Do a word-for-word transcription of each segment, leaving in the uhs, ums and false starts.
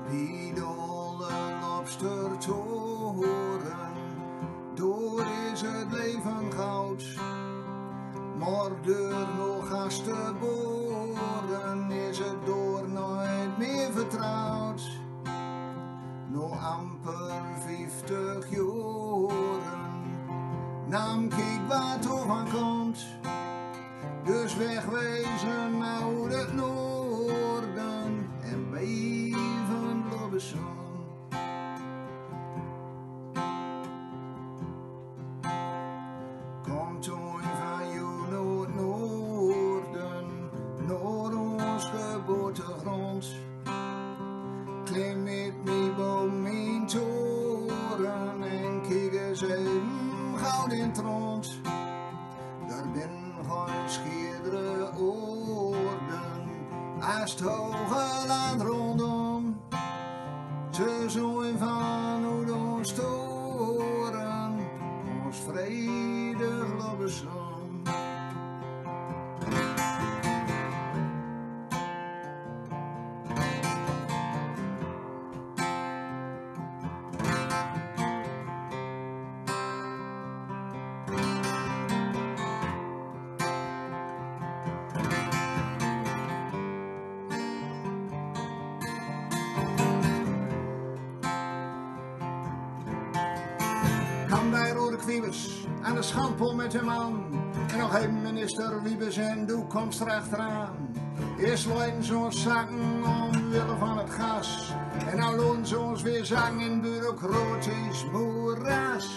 Bie de Lobster Toren, dor is het leven goud. Maar dor nog as te boren is het dor nooit meer vertrouwd. Nog amper vieftig joren, nam kiek wat er van komt. Dus wegwezen naar het noorden en beven Lobbesson. Komt toen van jou naar het noorden, naar ons geboortegrond. Klim met mij boven mijn toren en kiek eens even goud in het rond. Daar ben gewoon schiedere oorden, as het hoge land rondom. Te zoen van hoe ons toren, ons vredig Lobbesson. Kam bij Rode Kwiebes aan de schandpol met hem aan. En nog even minister Wiebes en doe komst er achteraan. Eerst leiden ze ons zakken omwille van het gas. En nou lonen ze ons weer zakken in bureaucratisch moeras.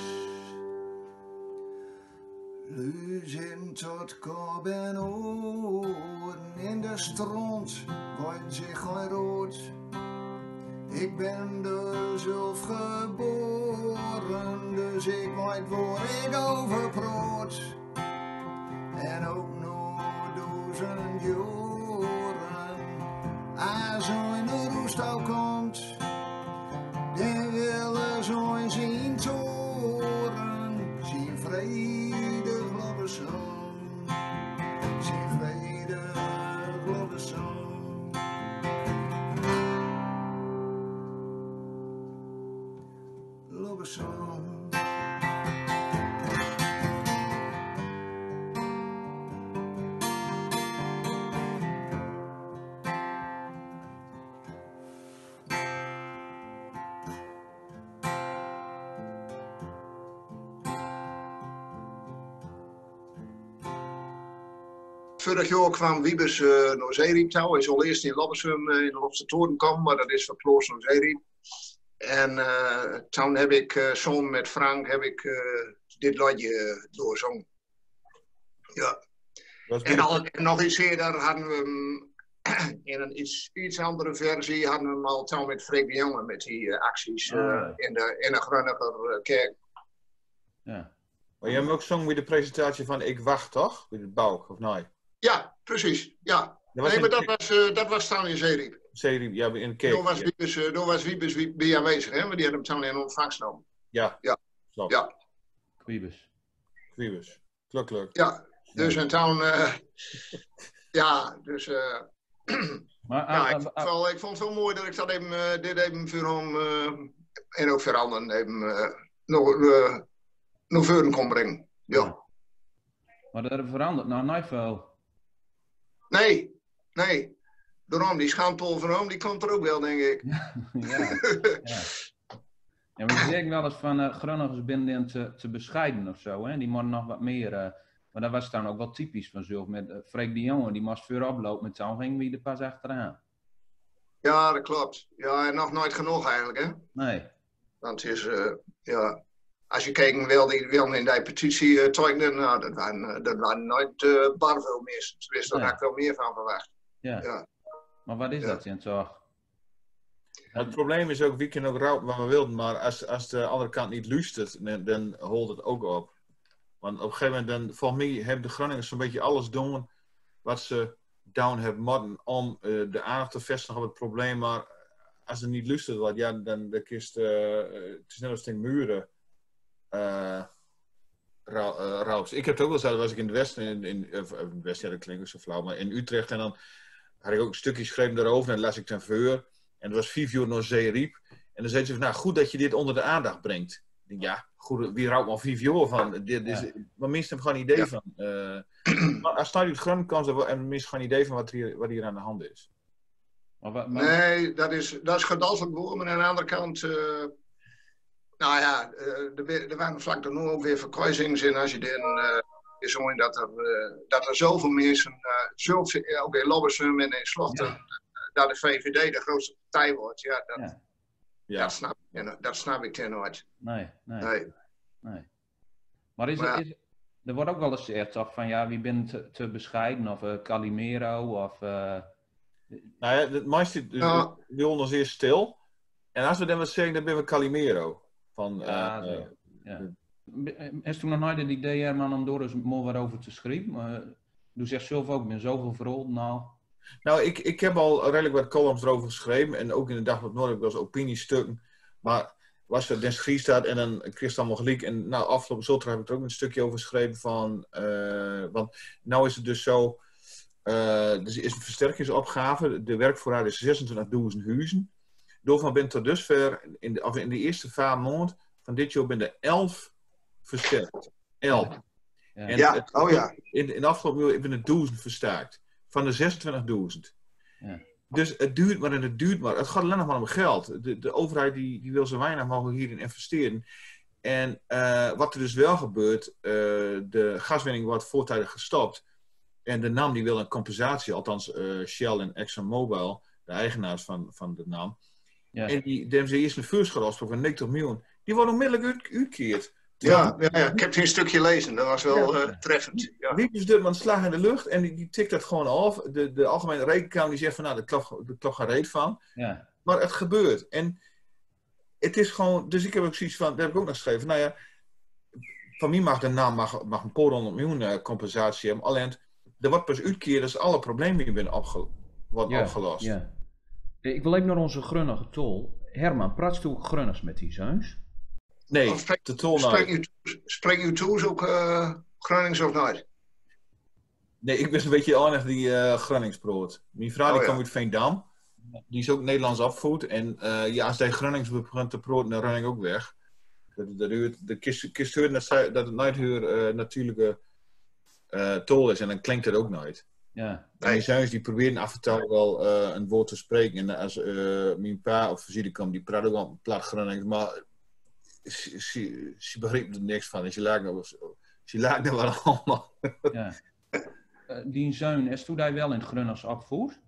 Lui zitten tot kop en oren in de stront, worden zich geroerd. Ik ben er zelf geboren, dus ik weet waar ik over praat. En ook nog duizend joren, als er in de roestal komt, dan willen ze in zien toren zien vredig Lobbesson. Zien vredig Lobbesson. Lobbesson. Vörig johr kwam Wiebes eh, nao Zeeriep touw. Hij zool eerst in Lobbesson eh, in de Lobster Toren komen, maar dat is verplost nao Zeeriep. En eh, toen heb ik eh, samen met Frank heb ik eh, dit liedje doorzongen. Ja. En al, en nog iets eerder hadden we hem in een iets, iets andere versie hadden we hem al toen met Freek de Jonge met die eh, acties eh, in de, in de Grunniger eh, kerk. Ja. Maar jij hebt hem ook gezongen bij de presentatie van Ik Wacht, toch? Bij de Balk, of nee? Ja, precies. Ja. Nee, maar dat was, eh, dat was toen in Zeeriep. Zeeriep, ja, in de kerk. Toen was Wiebes, eh, toen was Wiebes bij aanwezig, hè? Maar die hadden hem toen in ontvangst genomen. Ja, ja. Klopt. Ja. Kwiebes. Kwiebes. Kluk, kluk. Ja, dus en toen, eh, ja, dus eh, maar, ja, ik, vond het wel, ik vond het wel mooi dat ik dat even, eh, dit even voor hem eh, en ook voor anderen even eh, nog, eh, nog verder kon brengen. Ja. Maar dat verandert nou niet veel. Nee, nee. Daarom, die schandpol van hem, die komt er ook wel, denk ik. Ja, ja. Ja, maar ze zeggen wel eens van eh Grunnigers binnen te, te bescheiden of zo, hè? Die moeten nog wat meer. Eh, maar dat was dan ook wel typisch van zulf met eh, Freek de Jonge, die moest voorop lopen, maar toen gingen we er pas achteraan. Ja, dat klopt. Ja, en nog nooit genoeg eigenlijk, hè? Nee. Want het is, eh, ja, als je kijkt wel die, wel in die petitie eh, tekenen, nou, dat waren, eh, dat waren nooit eh, bar veel mensen. Tenminste, daar had ik wel meer van verwacht. Ja. Ja. Maar wat is dat, Jens? Toch? Het probleem is ook, wie kunnen ook roepen wat we wilden, maar als, als de andere kant niet luistert, dan, dan houdt het ook op. Want op een gegeven moment, dan, volgens mij hebben de Groningers zo'n beetje alles doen wat ze doen hebben moeten om eh, de aandacht te vestigen op het probleem. Maar als er niet luistert wordt, ja, dan, dan kist, eh, het is net als tegen muren eh, rou-, eh, roeps. Ik heb het ook wel eens gehad, was ik in het Westen, in, in, of, of in het Westen, ja, dat klinkt ook zo flauw, maar in Utrecht en dan had ik ook een stukje geschreven daarover en dat las ik ten veur. En dat was vijf jaar na Zeereep. En dan zeiden ze van: "Nou, goed dat je dit onder de aandacht brengt." Ik denk: "Ja, goed, wie rouwt maar vijf jaar van? Dit is, maar mensen hebben gewoon een idee van." Eh, maar als het uit Groningen komt, dan hebben mensen gewoon een idee van wat hier, wat hier aan de hand is. Maar wa- maar Nee, dat is, dat is geduldig woor, maar aan de andere kant, eh, nou ja, eh, er, wer- er waren vlak daarna ook weer verkiezingen. En als je dan eh, is zo'n dat er, eh, dat er zoveel mensen, eh, zelfs eh, ook in Loppersum en in Slochten, eh, dat de V V D de grootste partij wordt, ja, dat, Ja. Ja. dat, snap, ik, dat snap ik dan nooit. Nee, nee. Nee. Nee. Maar is Maar er, ja. is, er wordt ook wel eens gezegd, toch, van ja, wie bent te, te bescheiden of eh, Calimero of eh, Nou ja, het meeste Ja. Wil nog zeer stil. En als we dan wat zeggen, dan ben we Calimero. Van, Ja, eh, zo. eh, Ja. Be- eh, Hast u nog nooit het idee, Herman, om door eens maar wat over te schrijven? Eh, doe zegt zelf ook, ik ben zoveel verrold nou. Nou, ik, ik heb al redelijk wat columns erover geschreven. En ook in de Dagblad Noord heb ik wel eens opiniestukken. Maar was er dan schriefstaat en dan kreeg het allemaal gelijk. En nou, afgelopen zaterdag heb ik er ook een stukje over geschreven van, eh, want nou is het dus zo, eh, er is een versterkingsopgave. De werkvoorraad is zesentwintigdoezend huizen. Daarvan ben tot dusver, in de, of in de eerste paar maanden van dit jaar, ben er elf versterkt. Elf. Ja. En Ja, het, oh ja. In, in de afgelopen maanden ben er doezend versterkt. Van de zesentwintigdoezend. Ja. Dus het duurt maar en het duurt maar. Het gaat alleen nog maar om geld. De, de overheid die, die wil zo weinig mogelijk hierin investeren. En eh, wat er dus wel gebeurt, eh, de gaswinning wordt voortijdig gestopt. En de NAM die wil een compensatie, althans eh, Shell en ExxonMobil, de eigenaars van, van de NAM. Ja. En die, die hebben ze eerst een voorschot afgesproken van negentig miljoen. Die worden onmiddellijk uit, uitgekeerd. Ja, ja, ja, ik heb het een stukje gelezen. Dat was wel Ja. eh, treffend. Ja. Wiebes doet maar een slag in de lucht en die, die tikt dat gewoon af. De, de Algemene Rekenkamer die zegt van: "Nou, dat klopt, dat klopt geen reet van." Ja. Maar het gebeurt. En het is gewoon, dus ik heb ook zoiets van, daar heb ik ook nog geschreven, nou ja, van mij mag de NAM mag, mag een paar honderd miljoen eh, compensatie hebben. Alleen, er wordt pas uitgekeerd als alle problemen weer opge- worden Ja, opgelost. Ja. Eh, Ik wil even naar onze Grunnige Tol. Herman, pratst u ook Grunnings met die zeuns? Nee, Of spreek, totaal spreek nooit. U, spreek u thuis ook eh, Gronings of nooit? Nee, ik ben een beetje de enige die eh Gronings praat. Mijn vrouw die Oh ja. komt uit Veendam. Die is ook Nederlands opgevoed. En eh, ja, als hij Gronings begint te praten, dan ren ik ook weg. Dat, dat, huurt, dat kist, kist huren dat, zij, dat het nooit huur eh, natuurlijke eh, taal is. En dan klinkt het ook nooit. Ja. En mijn Nee. Zeuns die proberen af en toe wel eh, een woord te spreken. En als eh, mijn pa of visite komt, die praat ook wel plat Gronings. Maar ze, ze, ze begrijpen er niks van. En ze lachen, ze lachen er wel allemaal. Ja. Eh, dien zeun, is toen hij wel in Grunnings opgevoed?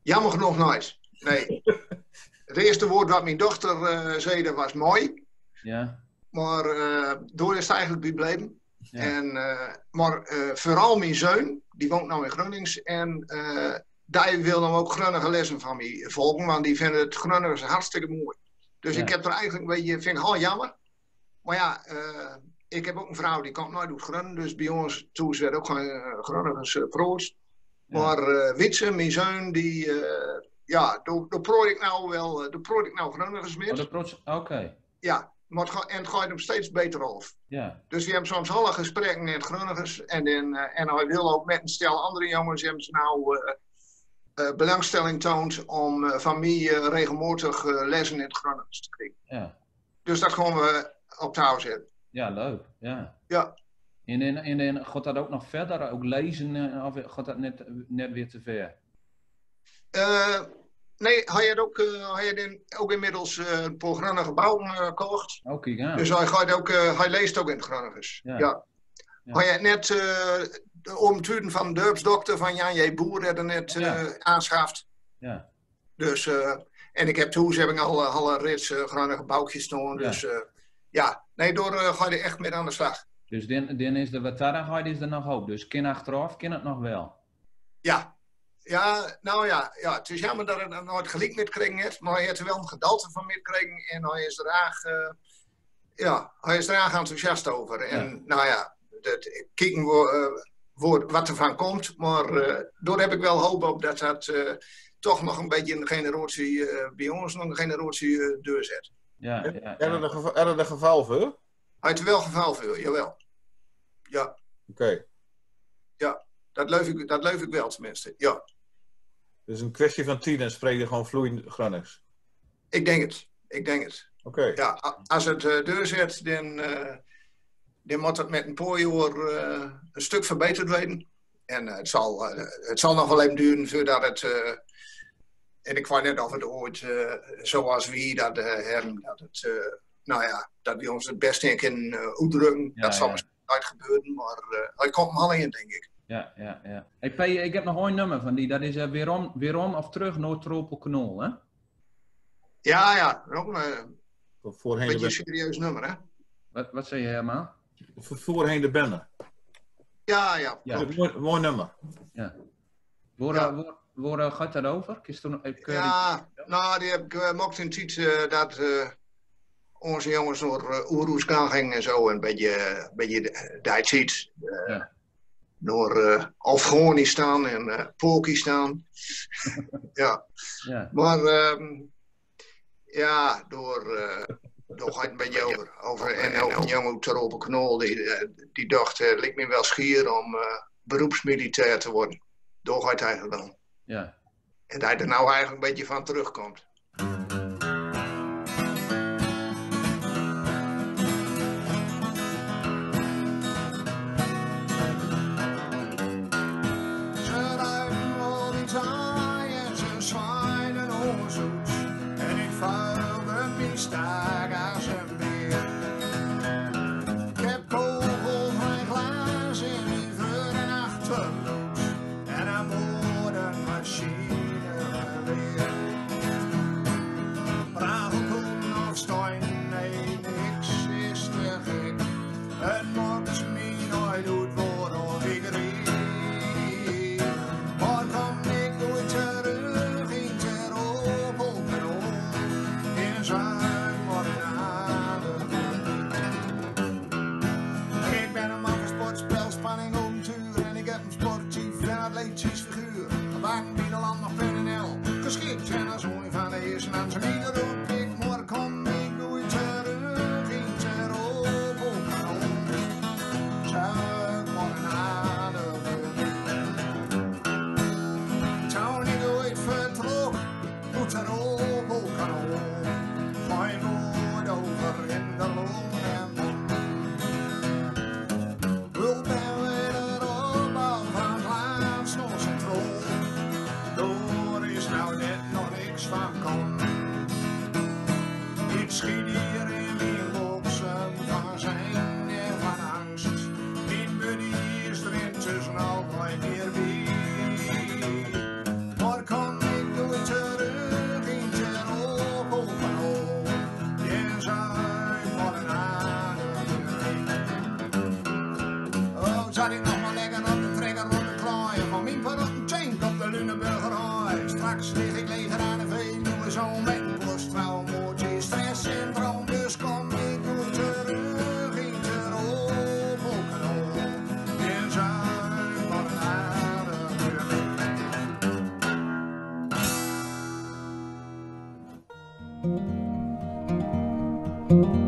Jammer genoeg nooit. Nee. Het eerste woord wat mijn dochter eh zei, dat was mooi. Ja. Maar eh, daar is het eigenlijk bij gebleven. Ja. En, eh, maar eh, vooral mijn zeun, die woont nou in Gronings. En eh, die wil nou ook Grunnige lessen van mij volgen, want die vinden het Gronings hartstikke mooi. Dus Ja. ik heb er eigenlijk een beetje, vind ik al jammer. Maar ja, eh, ik heb ook een vrouw die komt nooit uit Grunnen, dus bij ons thuis werd ook gewoon eh, Grunnings eh, praat. Ja. Maar eh, Wietse, mijn zeun, die, eh, ja, daar, daar praat ik nou wel, eh, daar praat ik nou Grunnings Oh, met. dat proce- Oké. Ja, maar het ga- en het gaat hem steeds beter af. Ja. Dus we hebben soms alle gesprekken in het Grunnings. En, dan, eh, en hij wil ook met een stel andere jongens, hebben ze nou eh, eh, belangstelling toont om eh, van mij eh, regelmatig eh, lessen in het Grunnings te krijgen. Ja. Dus dat gaan we op touw zetten. Ja, leuk. Ja. Ja. En, en, en, en gaat dat ook nog verder? Ook lezen? Eh, of gaat dat net, net weer te ver? Eh, nee, hij had ook, eh, hij had in, ook inmiddels eh, een paar Grunnige boeken eh, gekocht. Oh, kijk aan. Dus hij, gaat ook, eh, hij leest ook in het Grunnings. Ja. Ja. Ja. Hij had net eh, de Oom Tuden van de Dörpsdokter van Jan J. Boer had er net Ja. eh, aanschaft. Ja. Dus, eh, en ik heb thuis heb ik al, eh, al een rits eh, Grunnige boekjes staan. Ja. Dus eh, ja, nee, daar eh, ga je echt mee aan de slag. Dus dan, dan is er wat dat gaat, is er nog hoop. Dus kin achteraf, kin het nog wel. Ja. Ja, nou ja, ja, het is jammer dat het nog nooit gelijk met gekregen heeft, maar hij heeft er wel een gedeelte van met gekregen en hij is er erg, eh, ja, hij is er erg enthousiast over. En Ja. nou ja, dat, kijken we eh, voor wat er van komt, maar eh, daar heb ik wel hoop op dat dat eh, toch nog een beetje een generatie eh, bij ons nog een generatie eh, doorzet. Ja, ja, Hadden ja. er geva- hadden er geval voor? Hij heeft er wel geval voor, jawel. Ja. Oké. Ja, dat leef ik, dat leef ik wel tenminste, ja. Dus een kwestie van tijd, dan spreek je gewoon vloeiend Grunnings. Ik denk het. Ik denk het. Oké. Ja, a-, as het eh, deurzet, dan, eh, dan moet het met een paar jaar eh, een stuk verbeterd worden. En eh, het, zal, eh, het zal nog wel even duren voordat het. Eh, en ik weet net of het ooit, eh, zoals we dat eh, hebben, dat het, eh, nou ja, dat we ons het beste in kunnen eh, oetdrukken. Ja, dat zal ja. Misschien nooit gebeuren, maar eh, het komt hem alleen, denk ik. Ja, ja, ja. Hey, P, ik heb nog een nummer van die. Dat is eh, weer, om, weer om of terug naar Tropelknol, hè? Ja, ja. Nog een eh, beetje een serieus nummer, hè? Wat, wat zei je, Herman? Voorheen de bende. Ja, ja. Ja. Mooi, mooi nummer. Ja. Waar, eh, waar, waar eh, gaat dat over? Is toen, eh, ja, nou, die heb ik eh, gemaakt in tijd eh, dat eh, onze jongens naar eh, Oeroes gaan gingen en zo. Een beetje, een beetje de, de tijd ziet. Eh, ja. Naar eh, Afghanistan en eh, Pakistan. Ja. Ja. Maar ehm, ja, door, eh, door gaat het een beetje over. Over en ook een jongen uit Tropelknol, die, eh, die dacht, eh, lijkt me wel schier om eh, beroepsmilitair te worden. Door gaat het eigenlijk wel. Ja. En dat hij er nou eigenlijk een beetje van terugkomt. Ze ruiken al die taai en ze zwaaien ons oet. En ik vuilde mijn staak als een beer. Ik heb kogelvrij glazen in veur- en achterloos. En aan boord een machinegeweer. Pragelkoen of stein, nee, niks is te gek. Het maakt mij nooit uit waarof ik rijd. Maar kom ik ooit terug in Tropelknol, in Zuid-Mornade. Ik ben een man van sport, spel, spanning, avontuur en ik heb een sportief en atletisch figuur. Bang Nederland nog P N L, geschikt en als mooi van de eerste aan zijn ieder roep ik: morgen kom ik nooit terug in Tropelknol. Zou ik morgen aan de beurt. Toen ik ooit vertrok, doet er ook, ook al. Geen woord over in de long en mond. Hulp en wederopbouw van Plaats nog Centraal. Daar is nou net nog niks van kan. Ik schiet hier in mijn boksem van zijn en van angst. Mijn buddy is er intussen al nooit meer bij. Morgen kom ik nooit terug in Tropelknol. Je zou morgen aan de beurt. Oh, zat ik nog maar lekker op de trekker rond te klaaien. Van mijn parotten tank op de Lunenburger Haai. Straks lig ik leger aan de Veluwe zo met een borstwel, moordje, stresssyndroom. Dus kom ik nooit terug in Tropelknol. Je zou morgen aan de beurt.